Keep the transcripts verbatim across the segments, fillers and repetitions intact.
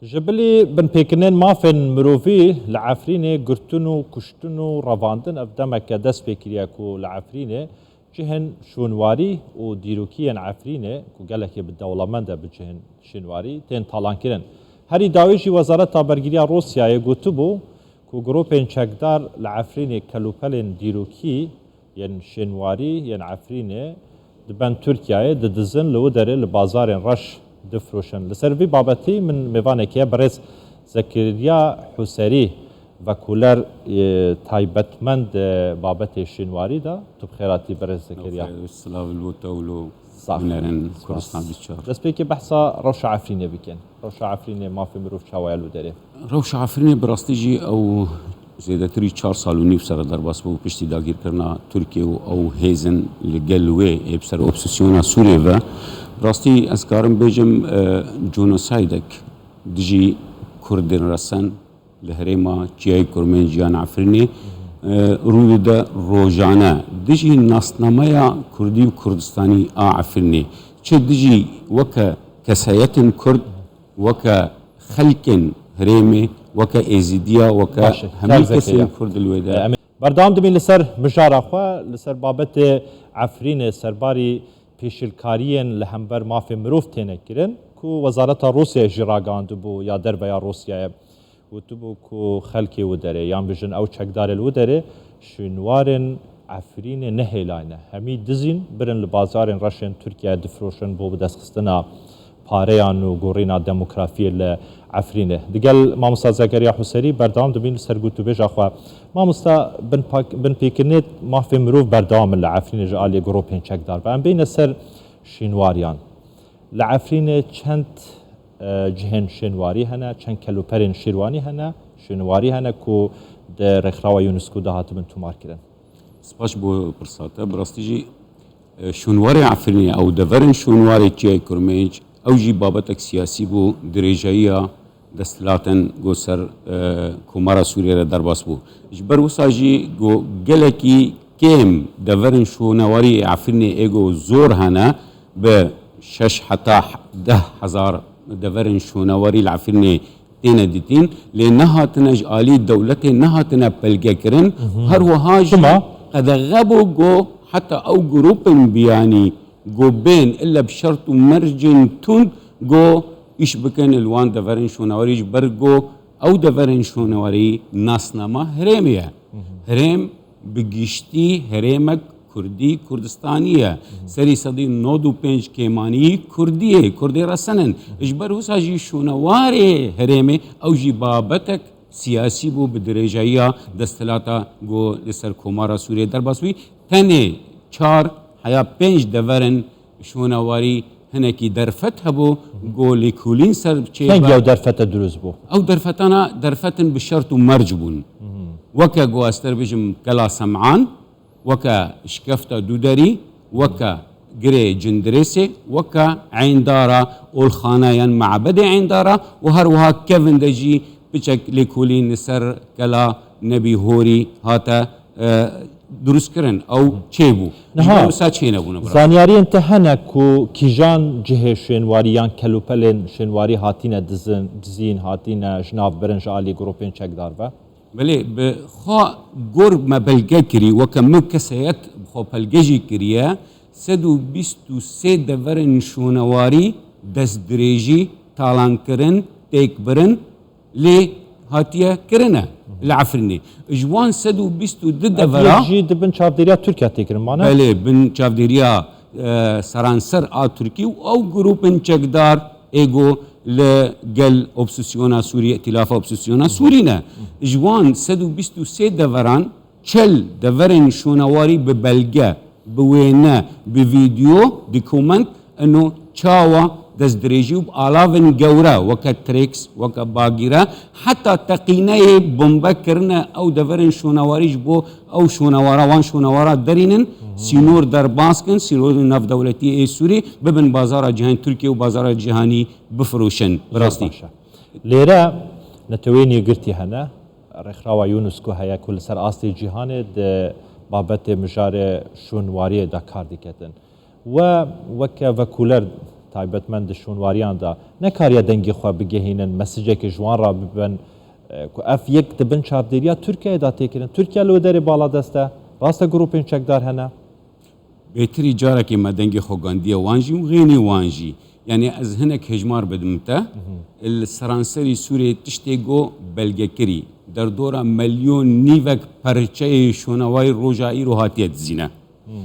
Ji bilî binpêkirinên mafên mirovî li Efrînê girtin û kuştin û revandin ev demeke dest pê kiriye ku li Efrînê cihên şûnwarî û dîrokî yên Efrînê ku gelekê bi dewlemend e bi cihên şînwarî tên talankirin. Herî dawî jî Wezareta Bergiriya Rûsyayê gotibû ku grûpên çekdar li Efrînê kelûpelên dîrokî yên şênwarî yên Efrînê dibin Tirkiyeyê, didizin, li wê derê li bazarên reş difiroşin. Li ser vî babetî min mêvanekê ye, birêz Zekeriya Huserî, vekoler, e, taybetmend, e, babetê şênwarî de. Tu bi xêr hatî, birêz Zekeriya. Silav li te û li Sax. Hunerên Spas. Kurdistan vî çar. Destpêkê behsa rewşa Efrînê bikin. Rewşa Efrînê, mafê mirov çawa ye li wê derê? Rewşa Efrînê bi rastî jî ew zêdetirî çar sal û nîv sere derbas bû piştî dagîrkirina Tirkiye û ew hêzin li gel wê ê bi ser opozîsyona Sûriyê ve. Bi rastî ez karim bêjim, e, genosaydek dijî Kurdên resen li herêma Çiyayê Kurmenc yan Efrînê, e, rû dide rojane. Dijî nasnameya Kurdî û Kurdistanî a Efrînê. Çi dijî weke kesayetên Kurd, weke xelkên herêmê, weke Êzîdiya, weke Baş e, hemî kar kesên Zekeriya. Kurd li wê de. E, em ê berdewam dibin li ser mijara xwe, li ser babetê Efrînê, serbarî pêşilkariyên li hember mafê mirov têne kirin, ku Wezareta Rûsyayê jî ragihand bû ya derve ya Rûsyayê. Gotibû ku xelkê wê derê, yan bijin ew çekdarê li wê derê, şûnwarên Efrînê nehêlayne. Hemî dizîn, birin li bazarên reşên Tirkiyeyê difiroşin bo bidestxistina pareyan û gorîna demografiyê li Efrînê. Digel mamosta Zekeriya Huserî berdewam dibin li ser gotûbêja xwe. Mamosta, binpak-, binpêkirinê mafê mirov berdewam in li Efrînê ji alî grûpên çekdar ve. Em bêne ser şînwariyan. Li Efrînê çend, e, cihên şênwarî hene, çend kelûperên şîrwanî hene, şênwarî hene ku di rêkxirawa UNESCO de hatibin tomarkirin? Spas bo pirsa te. Bi rastî jî, e, şûnwarê Efrînê ew deverên şûnwarê Çiyayê Kurmenc, ew jî babetek siyasî bû, dirêjayiya desthilatên ku ser, e, Komara Sûriyê re derbas bû. Ji ber wisa jî ku gelekî kêm deverên şûnewarî Efrînê ê ku zor hene, bi şeş heta deh hezar deverên şûnewarî li Efrînê têne dîtin, lê nehatine ji alî dewletê nehatine pelgekirin. Mhm. Her wiha jî Çima? Qedexe bû ku heta ew grûpên biyanî ku bên ille bi şert û mercên tund ku îş bikin li wan deverên şûnewarî, ji ber ku ew deverên şûnewarî nasnama herêmê ye. Mhm. Herêm bi giştî herêmek Kurdî, Kurdistanî ye. Mhm. Serî sedî nod û pênc kêmanî Kurdî ye, Kurdê resen in. Mhm. Ji ber wisa jî şûnewarê herêmê ew jî babetek siyasî bû bi dirêjayiya desthilata ku li ser Komara Sûriyê derbas bû. Tenê çar heya pênc deverên şûnewarî hinekî derfet hebû, Mhm. ku lêkolîn ser çê Kengî ve. Ew derfete dirust bû? Ew derfetana derfetin bi şert û merc bûn. Mhm. Weke ku ez te bêjim Kela Sem'an, weke Şikefta Dûderî, weke Girê Cindirêsê, weke Eyndara, olxana yan mabedê Eyndara û her wiha kevin de jî piçek lêkolîn li ser Kela Nebî Horî hate, e, dirustkirin. Ew çêbû. Niha Ji ber wisa çênebûne, bira. Zanyariyên te hene ku kîjan cihê şênwarî yan kelûpelên şênwarî hatîne dizin, dizîn, hatîne ji nav birin ji alî grûpên çekdar ve? Belê, bi xwe gor me belge kirî, weke min kesayet bi xwe pelge jî kiriye, sed û bîst û sê deverên şûnewarî destdirêjî, talankirin, têkbirin lê hatiye kirine li Efrînê. Ji wan sed û bîst û du Ev devera yek jî di bin çavdêriya Tirkiye tê kirin, mane? Belê, bin çavdêriya, e, seranser a Tirkî û ew grûpên çekdar ê ku li gel opsîsyona Sûrî, Îtîlafa Opsîsyona Sûrî ne. Ji wan sed û bîst û sê deveran çel deverên şûnewarî bi belge, bi wêne, bi vîdeo, dokument, ino çawa destdirêjî û bi alavên gewre weke Trex, weke bagîre, heta teqîneyê bombe kirine ew deverên şûnewarî ji bo ew şûnewara, wan şûnewara derînin, sînor derbas kin, sînorên navdewletî ê Sûrî bibin bazara cîhanî Tirkiye û bazara cîhanî bifiroşin. Bi rastî. Baş e. Lêre Neteweyên Yekgirtî hene, rêkxirawa UNESCO heye ku li ser astê cîhanê di babetê mijarê şûnwariyê de kar diketin. We weke vekoler taybetmend di şûnwariyan de nekariye dengê xwe bigehînin, mesicekê ji wan re bibin, e, ku ev yek di bin çavdêriya Tirkiyeyê de tê kirin. Tirkiye li wê derê baladest e, rast e grûpên çekdar hene. Bêtirî carekê me dengê xwe gandiye wan jî û xênî wan jî. Yanî ez hinek hejmar bidim te. Li seranserî Sûriyê tiştê ku belgekirî, derdora milyon nîvek perçeyê şonewarî roja îro hatiye dizîne.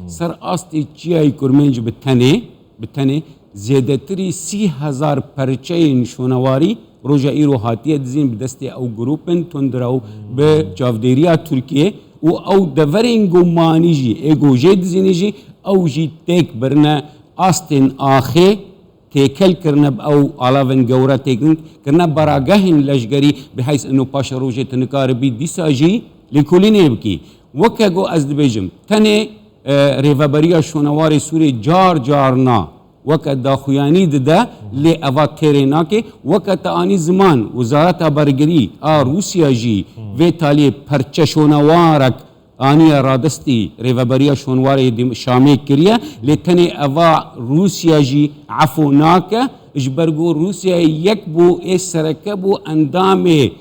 Ser astê çiyayê Kurmenc bi tenê, bi tenê zêdetirî sî hezar perçeyên şonewarî roja îro hatiye dizîn bi destê ew grûpên tundrew bi çavdêriya Tirkiyê û ew deverên ku manî jî ê ku jê dizînî jî ew jî têk birine astên axê têkel kirine bi ew alavên gewre têkin kirine baragehên leşgerî bi heyz ino paşerojê tu nikaribî dîsa jî lêkolînê bikî. Weke ku ez dibêjim, tenê, e, rêveberiya şonewarê Sûrê car carna weke daxuyanî dide, lê eva têrê nake. Weke te anî ziman, Wezareta Bergirî a Rûsya jî vê taliyê perçe şonewarek aniye radestî rêveberiya şonewarê Dim-, Şamê kiriye, lê tenê eva Rûsya jî efo nake, ji ber ku Rûsyayê yek bû, ê sereke bû endamê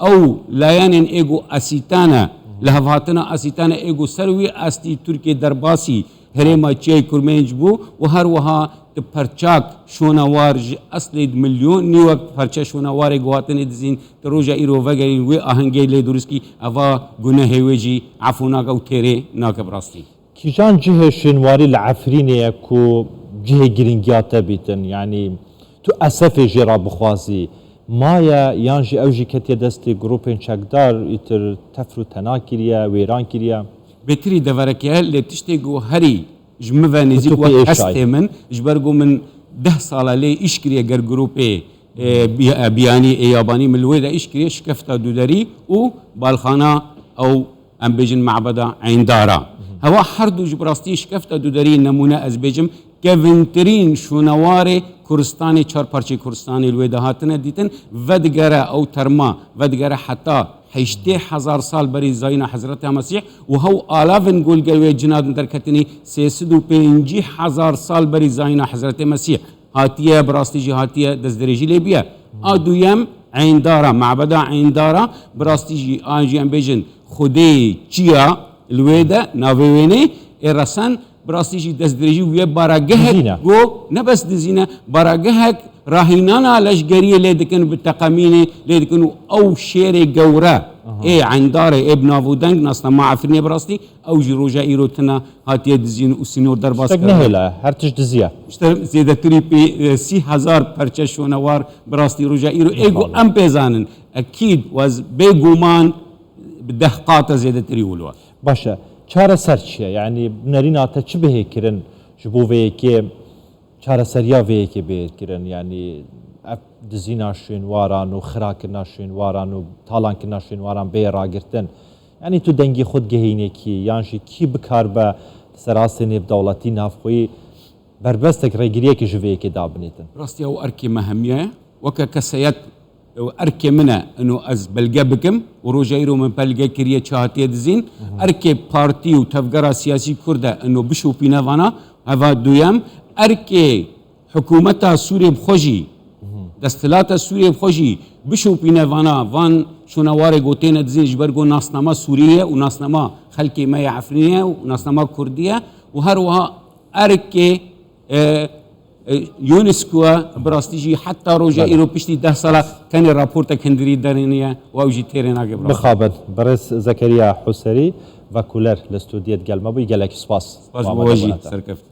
ew layenên ê ku esîtane, lihevhatina esîtane ê ku ser wî astî Tirkiye derbasî herêma çiyayê Kurmenc bû û her wiha di perçak şonewar ji eslê di milyon nîwek perçe şonewarê ku hatine dizîn, di roja îro vegerîn wê ahengê lê durist kî, eva gunehê wê jî efû nake û têrê nake bi rastî. Kîjan cihê şênwarî li Efrînê ye ku cihê girîngiya te bîtin? Yanî tu esefê jê re bixwazî, maye yan jî ew jî ketiye destê grûpên çekdar, îtir tefr û tena kiriye, wêran kiriye? Bêtirî devereke ye, lê tiştê ku herî ji min ve nêzîk wek hestê min, ji ber ku min deh sala lê îş kiriye ger grûpê, e, bi-, e, biyanî ê yabanî min li wê de îş kiriye, şikefta dûderî û balxana ew, em bêjin, mebeda Eyndara. Hewa her du ji bi rastî şikefta dûderî nemûne ez bêjim, kevintirîn şûnewarê Kurdistanê, çar parçeyê Kurdistanê li wê de hatine dîtin, vedigere ew terma, vedigere heta heştê hezar sal berî zayîna Hezreta Mesîh û hew alavin ku li gel wê cina din derketinî sê sed û pêncî hezar sal berî zayîna Hezretê Mesîh hatiye, bi rastî jî hatiye destdirêjî lê biye. A duyem Eyndara, mebeda Eyndara, bi rastî jî an jî em bêjin xwedê çiya li wê de navê wê nê ê resen bi rastî jî destdirêjî wê baragehek Dizîne. Go ne bes dizîne, baragehek rahînana leşgeriyê lê dikin, bi teqemînê lê dikin û ew şêrê gewre Aha. ê Endarê, ê bi nav û deng nasnama Efrînê bi rastî, ew jî roja îro tune hatiye dizîn û sînor derbas Tiştek kirine. Nehêle, her tişt diziye. Ji te zêdetirî pê, e, sî hezar perçe şonewar bi rastî roja îro. Ê ku Mixabin. Em pê zanin, ekîd wez bêguman bi deh qate zêdetirî wilo. Baş e. Çareser çi ye? Yanî nerîna te çi bihê kirin ji bo vê yekê, çareseriya vê yekê bihê kirin? Yanî ev dizîna şwênwaran û xirakirina şwênwaran û talankirina şwênwaran bê ragirtin. Yanî tu dengê xwe digehînê kî, yan jî kî bikaribe li ser astê nêvdewletî navxweyî berbestek rêgiriyekê ji vê yekê dabinêtin? Rastî ew erkê me hemiye ye. Weke keseyet ew erkê min e, ino ez belge bikim û roja îro min belge kiriye çi hatiye dizîn. Mhm. Erkê partî û tevgera siyasî Kurd e, ino bişopîne vana. Heva duyem, erkê hikûmeta Sûriyê bi xwe jî, Mhm. desthilata Sûriyê bi xwe jî bişopîne vana van şûnewarê ku têne dizîn, ji ber ku nasnama Sûriyê ye û nasnama xelkê me ya Efrînê ye û nasnama Kurdî ye û her wiha erkê, e, e, UNESCO ye, bi rastî jî heta roja Belê. Îro piştî deh sala tenê raportek hundirî derêniye û ew jî têrê nake bi rastî. Mixabin, birêz Zekeriya Huserî, vekoler li stûdiyê digel me bûyî, gelek spas. Spas Muhammed bo we jî, Ebunete. Serkeftin.